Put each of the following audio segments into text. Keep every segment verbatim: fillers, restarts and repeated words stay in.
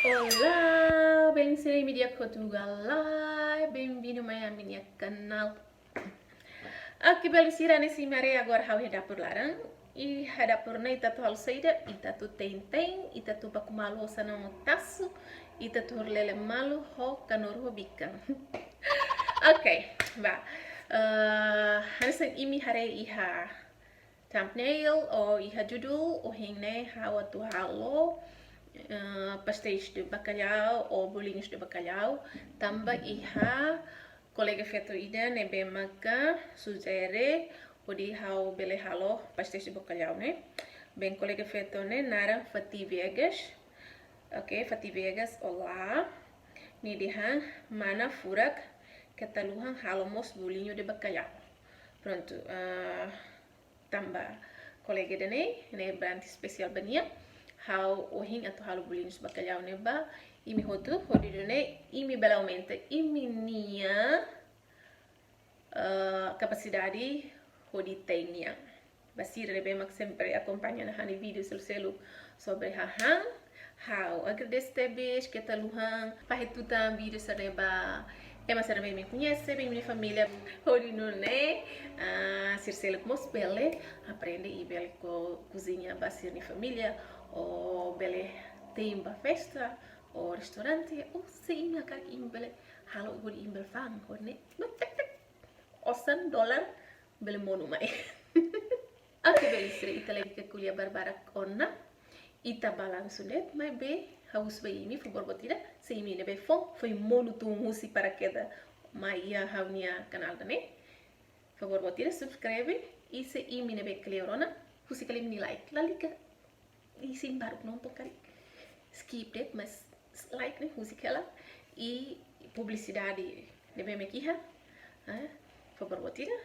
Olá, belun sira, imi di'ak hotu ka lae? Bem-vindo mai ami-nia kanál. Oke, belun sira, ne'e imi haree agora ha'u iha dapur laran. Iha dapur ne'e ita atu halo saida? Ita atu tein-tein, ita atu baku malu ho sanan no tasu, ita atu lele malu ho kanuru ho bikan. Oke, ba. Eh, hanesan imi haree iha thumbnail ou iha judul, ohin ne'e ha'u atu halo, eh, pastéis de bacalhau ou bolinhos de bacalhau, tanba iha kolega feto ida ne'ebé maka sujere hodi ha'u bele halo pastéis de bacalhau ne'e. Bem, kolega feto ne'e naran Fati Viegas. Oke, Fati Viegas, olá. Nia dehan mana furak keta haluha halo mós bolinho de bacalhau. Prontu, ah, tanba kolega ida-ne'e, ne'e berarti espesiál ba nia. Ha'u ohin atu halo bolinhos bacalhau ne'e ba imi hotu, hodi nune'e imi bele aumenta imi-nia, eh, kapasidade hodi tein nian. Ba sira ne'ebé mak sempre akompaña ha'u-nia vídeo seluk-seluk sobre hahán, ha'u agradese tebes, keta haluha fahe tutan vídeo sira-ne'e ba ema sira ne'ebé imi koñese, ba imi-nia família, hodi nune'e, ah, sira seluk mós bele aprende i bele ko-, koziña ba sira-nia família, ou bele tein ba festa, ou restaurante, ou se imi hakarak imi bele halo hodi imi bele fa'an, hodi nune'e, tek, tek, osan, dolar, bele monu mai. Oke, belun sira, ita lalika ko'alia barbarak ona. Ita ba langsung de'it, maibé ha'u husu ba imi, favór boot ida, se imi ne'ebé foin, foin monu tun husi paraquedas mai iha ha'u-nia kanál ida-ne'e, favór boot ida subscribe, i se imi ne'ebé kleur ona, husik hela imi-nia like. Lalika, i se imi baruk nonton karik, skip de'it, mas like ne'e husik hela. I publisidade ne'ebé mak iha, eh, favór boot ida,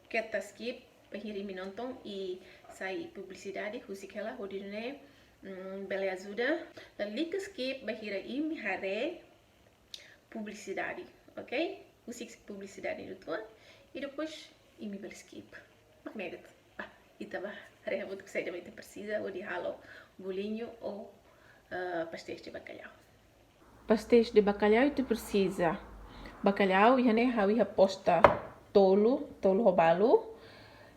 keta skip, bainhira imi nonton i sai publisidade, husik hela, hodi nune'e, mm, bele ajuda. Lalika skip bainhira imi haree publisidade, oke? Husik publisidade ne'e uitoan, i depois imi bele skip. Mak ne'e de'it. Ah, ita ba haree hamutuk saida mak ita presiza hodi halo bolinho ou, eh, pastéis de bacalhau. Pastéis de bacalhau ita presiza bacalhau, iha ne'e ha'u iha posta tolu, tolu ho balu.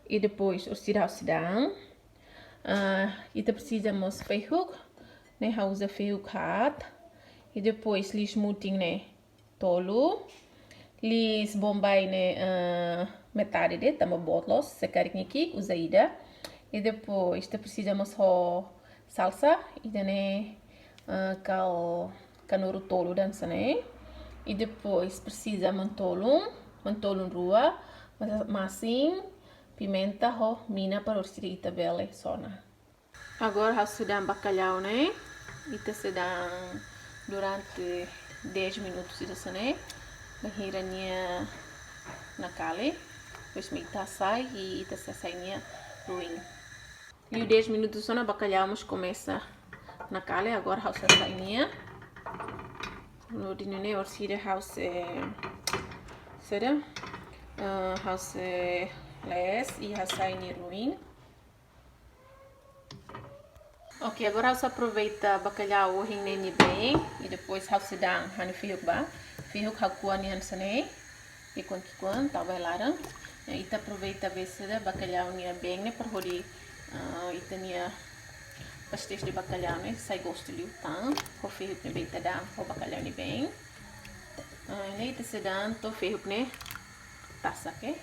I depois orsida ha'u sei da'an. Ah, ita presiza mós fehuk, ne'e ha'u uza fehuk haat. I depois liis mutin ne'e tolu. Liis Bombay ne'e, eh, metade de'it, tanba boot loos, se karik nia ki'ik uza ida. I depois ita presiza mós ho salsa, ida-ne'e, eh, kal-, kanuru tolu hanesan ne'e. I depois presiza manu-tolun, manu-tolun rua, ma-, masin, pimenta ho mina para orsida ita bele sona. Agora ha'u sei da'an bacalhau ne'e, ita sei da'an durante dez minutos ida hanesan ne'e, bainhira nia nakali, depois mak ita hasai i ita sei hasai nia ruin. Liu dez minutos ona bacalhau mós komesa nakali, agora ha'u sei hasai nia. Hodi nune'e orsida ha'u sei, saida, eh, ha'u sei lees i hasai nia ruin. Oke, agora ha'u sei aproveita bacalhau ohin ne'e nia been, i depois ha'u sei da'an ha'u-nia fehuk ba. Fehuk ha'u ko'a nia hanesan ne'e, ki'ikoan-ki'ikoan, tau ba iha laran. Eh, ita aproveita besik bacalhau nia been ne'e para hodi, ah, ita-nia pastéis de bacalhau ne'e sai gostu liután, ho fehuk ne'ebé ita da'an ho bacalhau nia been. Ah, ne'e ita sei da'an to'o fehuk ne'e tasak, eh,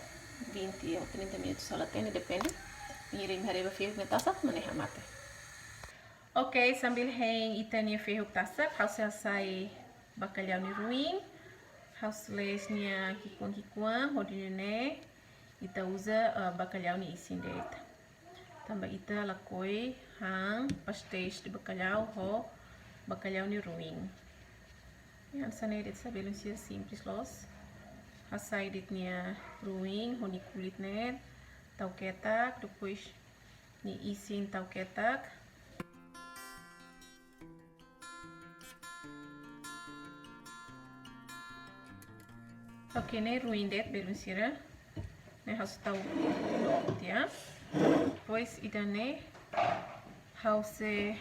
vinte ou trinta minutos sei la hatene, depende. Bainhira imi haree ba fehuk ne'e tasak, mak ne'e hamate. Oke, sambil hein ita-nia fehuk tasak, ha'u sei hasai bacalhau nia ruin. Ha'u sei lees nia ki'ikoan-ki'ikoan, hodi nune'e ita uza, eh, bacalhau nia isin de'it. Tanba ita lakohi han pastéis de bacalhau ho bacalhau nia ruin. Hanesan ne'e de'it, belun sira, simples loos. Hasai de'it nia ruin ho nia kulit ne'e, tau ketak, depois nia isin tau ketak. Oke, ne'e ruin de'it, belun sira. Ne'e ha'u sei tau tiha. Depois ida-ne'e ha'u sei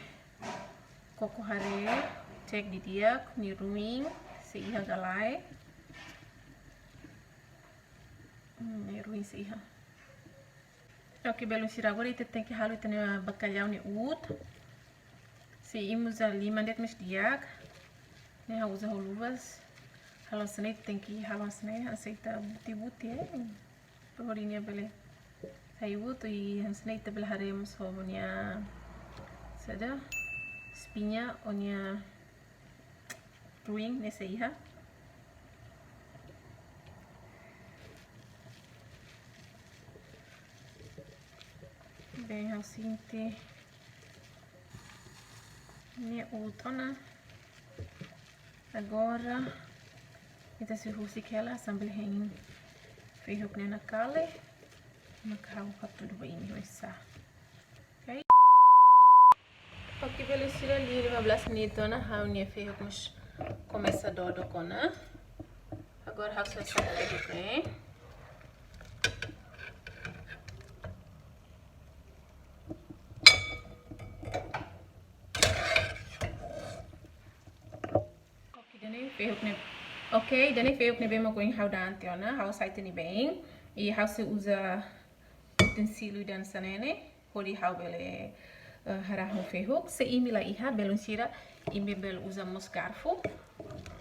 koko haree Cek didi'ak, nia ruin, sei iha ka lae. Hmm, nia ruin sei iha. Oke, belun sira, agora ita tenke halo ita-nia bakallau ne'e uut. Se imi uza liman de'it mós di'ak. Ne'e ha'u uza ho luvas. Halo hanesan ne'e, tenke halo hanesan ne'e, hanesan ita buti-buti, eh. Para hodi nia bele sai uut, i hanesan ne'e ita bele haree mós ho nia saida, espiña, ou nia ruin ne'e sei iha. Bem, ha'u sente nia uut ona. Agora ita sei husik hela sambil hein fehuk ne'e nakali. Maka ha'u hatudu ba imi oinsá. Oke, belun sira, liu lima belas menit ona, ha'u-nia fehuk mós komesa dodok ona. Agora ha'u sei saka fehuk ne'e. Oke, ida-ne'e fehuk ne'e. Oke, ida-ne'e fehuk ne'ebé mak ohin ha'u da'an tiha ona, ha'u hasai tiha nia been. I ha'u sei uza utensíliu ida hanesan ne'e hodi ha'u bele, eh, harahun fehuk. Se imi la iha, belun sira, imi bele uza mós garfu.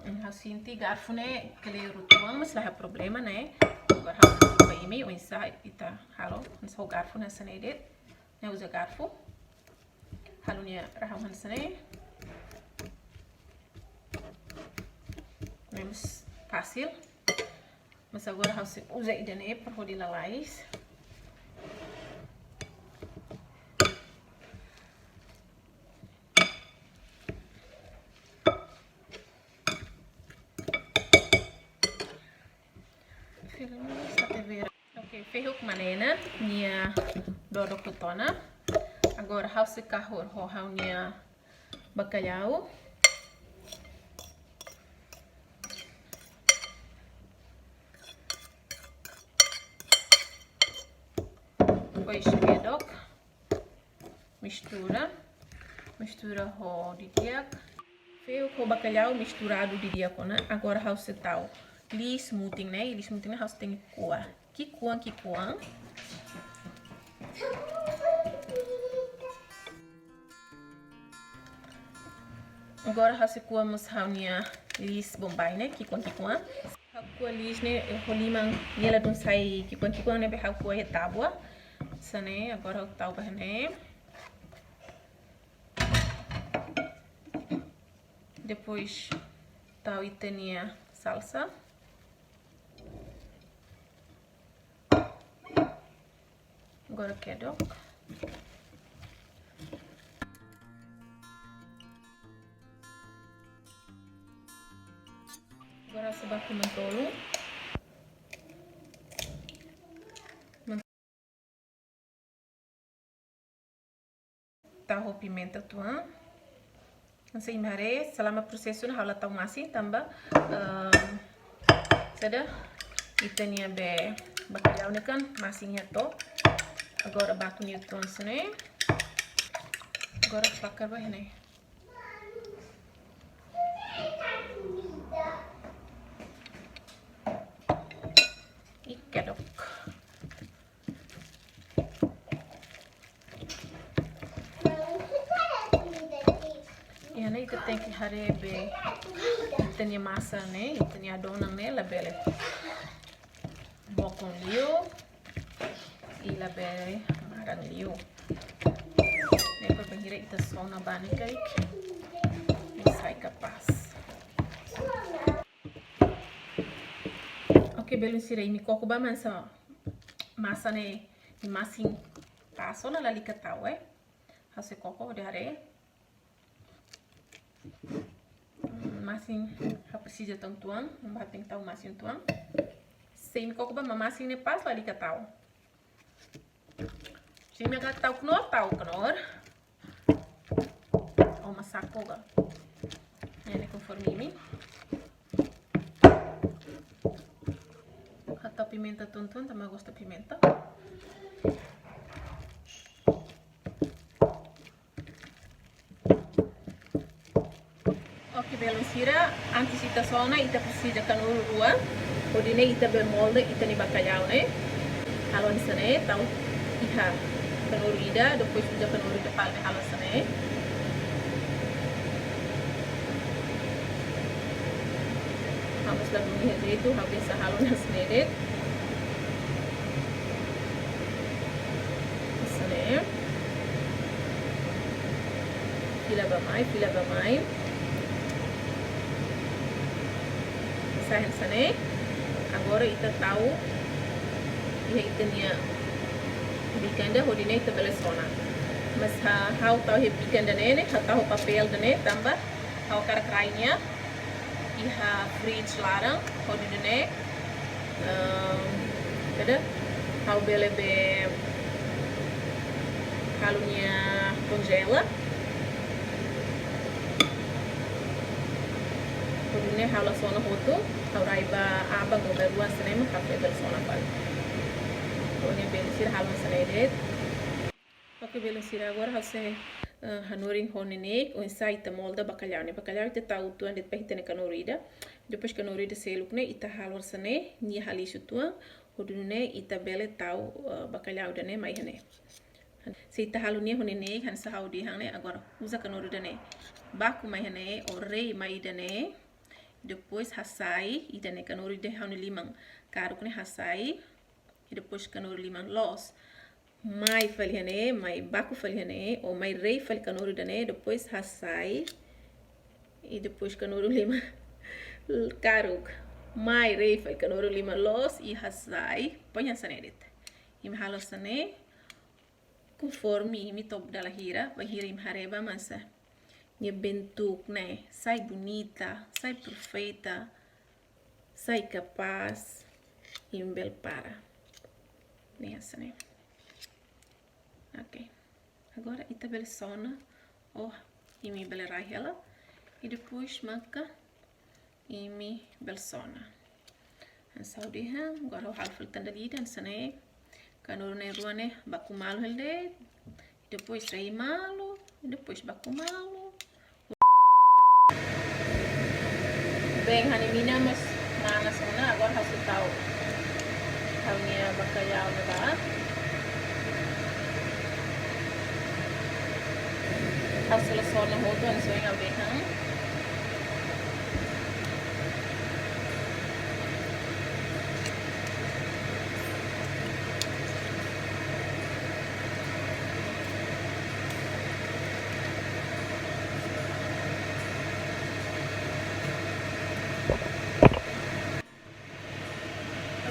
Em, ha'u sente garfu ne'e kleur uitoan, mas la iha problema, ne'e. Agora ha'u ba imi oinsá ita halo, hanesan ho garfu hanesan ne'e de'it. Ne'e uza garfu. Halo nia rahun hanesan ne'e. Ne'e mós fasil. Mas agora ha'u sei uza ida-ne'e para hodi lalais. Filme esta T V. Oke, fehuk mak ne'e ona, nia dodok uitoan ona. Agora ha'u sei kahur ho ha'u-nia bakallau. Depois kedok. Mistura. Mistura ho didi'ak. Fehuk ho bakallau misturadu didi'ak ona. Agora ha'u sei tau liis mutin ne'e. Liis mutin ne'e ha'u sei tenke ko'a ki'ikoan, ki'ikoan. Agora ha'u sei ko'a mós ha'u-nia liis Bombay ne'e, ki'ikoan, ki'ikoan. Ha'u ko'a liis ne'e, eh, ho liman, nia ladún sai ki'ikoan, ki'ikoan ne'ebé ha'u ko'a iha tábua. Hanesan ne'e, agora ha'u tau ba ne'e. Depois tau ita-nia salsa. Agora kedok. Agora sei baku mantolun. Tau ho pimenta uitoan. Hanesan imi haree, selama prosesu ne'e ha'u la tau masin tanba, ehm, saida, ita-nia be bakallau ne'e kan masin iha to'o. Agora baku nia uitoan hanesan ne'e. Agora fakar ba ne'e. I kedok. Iha ne'e ita tenke haree be ita-nia masa ne'e, ita-nia adonan ne'e labele bokon liu, i labele maran liu. Ne'e para bainhira ita sona ba ne'e karik, ne'e sai kapás. Oke, belun sira, imi koko ba hanesan masa ne'e, nia masin pas ona, lalika tau, eh. Ha'u sei koko hodi haree. Hmm, masin, ha'u presiza tau uitoan, ha'u tenke tau masin uitoan. Se imi koko ba mak masin ne'e pas, lalika tau. Se imi hakarak tau knor, tau knor. Ou masaku ka. Ne'e konforme imi. Ha'u tau pimenta uitoan, tanba gosta pimenta. Oke, Belun sira, antes ita sona, ita presiza kanuru rua. Hodi nune'e ita bele molda ita-nia bakallau ne'e. Halo hanesan ne'e, tau iha kanuru ida, depois uza kanuru ida fali, halo hanesan ne'e. Ha'u mós la dún iha jeitu, ha'u biasa halo hanesan ne'e de'it. Hanesan ne'e. Fila bá-mai, fila bá-mai. Sai hanesan ne'e. Agora ita tau iha ita-nia bikan ida, hodi nune'e ita bele sona. Mas ha, ha'u tau iha bikan ida-ne'e, ha'u tau papél ida-ne'e, tanba ha'u hakarak rai nia iha fridge laran, hodi nune'e, ehm, kada, ha'u bele be halo nia konjela. Hodi nune'e ha'u la sona hotu, ha'u rai ba aban ka ba rua hanesan ne'e mak ha'u bele sona fali. Hodi nune'e belun sira, halo hanesan ne'e de'it. Oke, belun sira, agora ha'u sei, eh, hanorin ho neineik oinsá ita molda bakallau ne'e. Bakallau ita tau uitoan de'it ba ita-nia kanuru ida. Depois kanuru ida seluk ne'e ita halo hanesan ne'e, nia halixu uitoan, hodi nune'e ita bele tau, eh, bakallau ida-ne'e mai iha ne'e. Se ita halo nia ho neineik, hanesan ha'u dehan ne'e, agora uza kanuru ida-ne'e. Baku mai iha ne'e, ou rei mai ida-ne'e. Depois hasai ida-ne'e, kanuru ida ha'u-nia liman karuk ne'e hasai. I depois kanuru liman loos. Mai fali iha ne'e, mai baku fali iha ne'e, ou mai rei fali kanuru ida-ne'e, depois hasai. I depois kanuru liman karuk. Mai rei fali kanuru liman loos i hasai. Poña hanesan ne'e de'it. Imi halo hanesan ne'e. Konforme imi to'o dala hira, bainhira imi haree ba hanesan nia bentuk ne'e sai bonita, sai perfeita, sai kapás, imi bele para. Ne'e hanesan ne'e. Oke. Agora ita bele sona, ou imi bele rai hela. I depois maka imi bele sona. Hanesan ha'u dehan, agora ha'u halo fali tan dala ida hanesan ne'e. Kanuru na'in-rua ne'e baku malu hela de'it. Depois rei malu, depois baku malu. Bem, ha'u-nia mina mós manas ona, agora ha'u sei tau ha'u-nia bakallau ne'e ba. Ha'u sei la sona hotu, hanesan ohin ha'u dehan.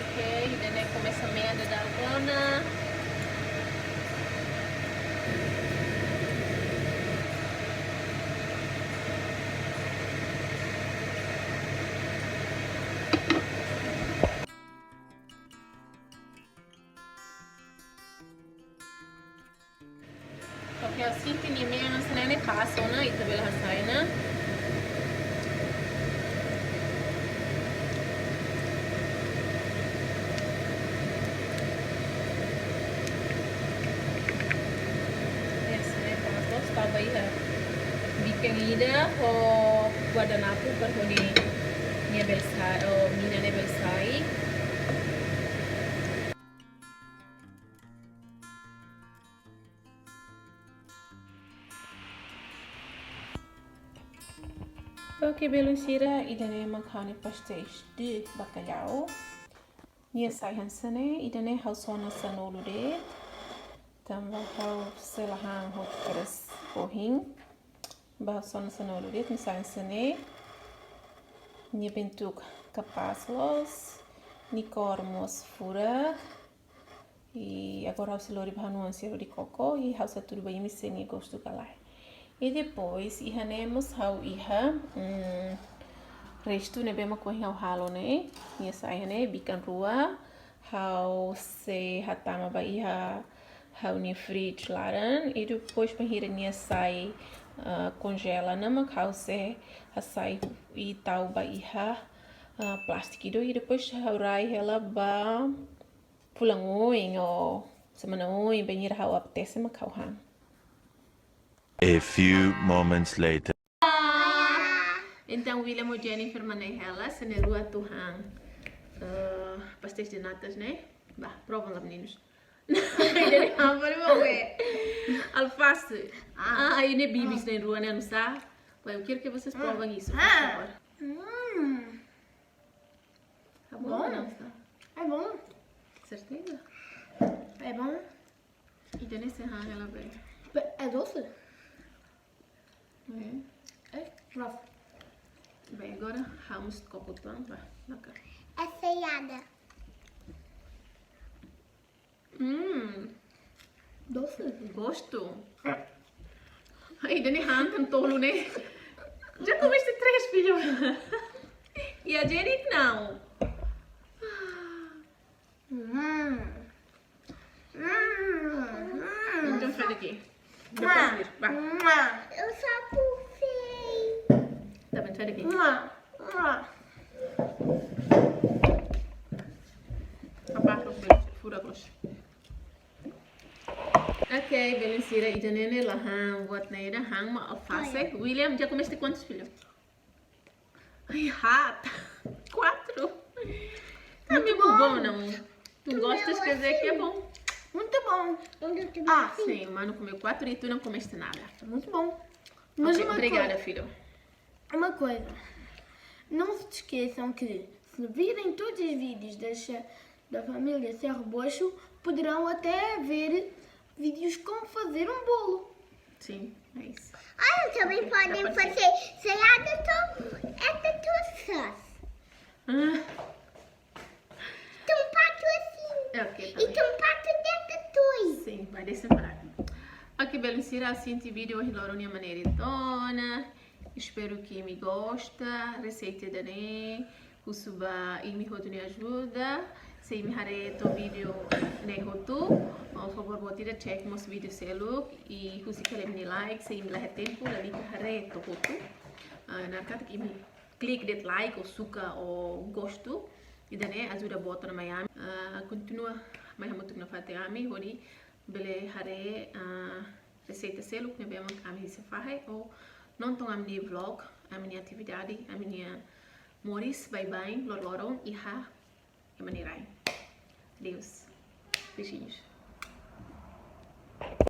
Oke, ida-ne'e komesa mean daudaun ona. Oke, ha'u sente nia mean hanesan ne'e, ne'e pas ona, ita bele hasai ona. Yes, ne'e pas, loos tau ba iha bikan ida ho guardanapu para hodi nia bele sa-, oh, mina ne'e bele sai. Oke, belun sira, ida-ne'e mak ha'u-nia pastéis de bacalhau. Nia sai hanesan ne'e, ida-ne'e ha'u sona sanulu de'it. Tanba ha'u sei la han hotu kedas ohin. Ba ha'u sona sanulu de'it, nia sai hanesan ne'e. Nia bentuk kapás loos, nia kór mós furak. I agora ha'u sei lori ba ha'u-nia oan sira hodi koko, i ha'u sei hatudu ba imi se nia gostu ka lae. I depois, iha ne'e mós ha'u iha, mm, restu ne'ebé mak ohin ha'u halo ne'e, nia sai iha ne'e, bikan rua, ha'u sei hatama ba iha ha'u-nia fridge laran, i depois bainhira nia sai, ah, konjela ona mak ha'u sei hasai i tau ba iha, ah, plástiku ida, i depois ha'u rai hela ba fulan oin ou semana oin, bainhira ha'u apetese mak ha'u han. A few moments later. Entaun, William ho Jennifer mak ne'e hela, sira na'in-rua atu han, eh, pastéis de natas ne'e. Ba, prova la, meninos. Jadi, apa ni mau gue? Alface. Ah. Ah, ne'e bibis na'in-rua ne'e, não está? Pai, eu quero que vocês provem isso, por favor. Hum. Tá bom, não está? É bom. Certeza? É bom. E tem esse rang, ela vem. É doce? É. É rough. Bem, agora vamos com o botão, vá, na cara. É selada. Hum. Doce. Gosto. Ai, Dani, han tolu ne'e. Já comeste três, filho. E a Jenny, não. Hum. Hum. Então, sai daqui. Depois vira. Vá. Eu só pulsei. Tá bem, sai daqui. Papá, fura a crosta. Ok, belun sira, ida-ne'e ne'e la han buat nada, han mak alface. Olha. William, já comeste quantos, filho? Ai, haat. Quatro. Tá mesmo bom, não? Tu gostas, quer dizer que é bom. Muito bom. Ah, sim, o mano comeu quatro e tu não comeste nada. Muito bom. Mas ok, uma obrigada, coisa, filho. Uma coisa. Não se esqueçam que, se virem todos os vídeos das, da família Serra Bocho, poderão até ver vídeos como fazer um bolo. Sim, é isso. Olha, também podem fazer selada, to-, é de todas. Ah. Tem um pato assim. É, ok, tá bem. E tem um pato dentro do toy. Sim, vai desenrolar. Ok, belun sira, asin tiha vídeo ohin loron nia mak ne'e de'it ona. Espero que imi gosta. Reseita ida-ne'e husu ba imi hotu nia ajuda. Se imi haree to'o vídeo ne'e hotu, por favor, boot ida check mós vídeo seluk. I husik hela imi-nia like, se imi la iha tempu, lalika haree to'o hotu. Ah, hakarak imi klik de'it like, ou suka, ou gostu. Ida-ne'e ajuda boot ona mai ami. Ah, kontinua mai hamutuk nafatin ami, hodi bele haree, ah, reseita seluk ne'ebé mak ami sei fahe, ou nonton ami-nia vlog, ami-nia atividade, ami-nia moris baibain loroloron iha ema nia rai. Adeus. Beijinhos.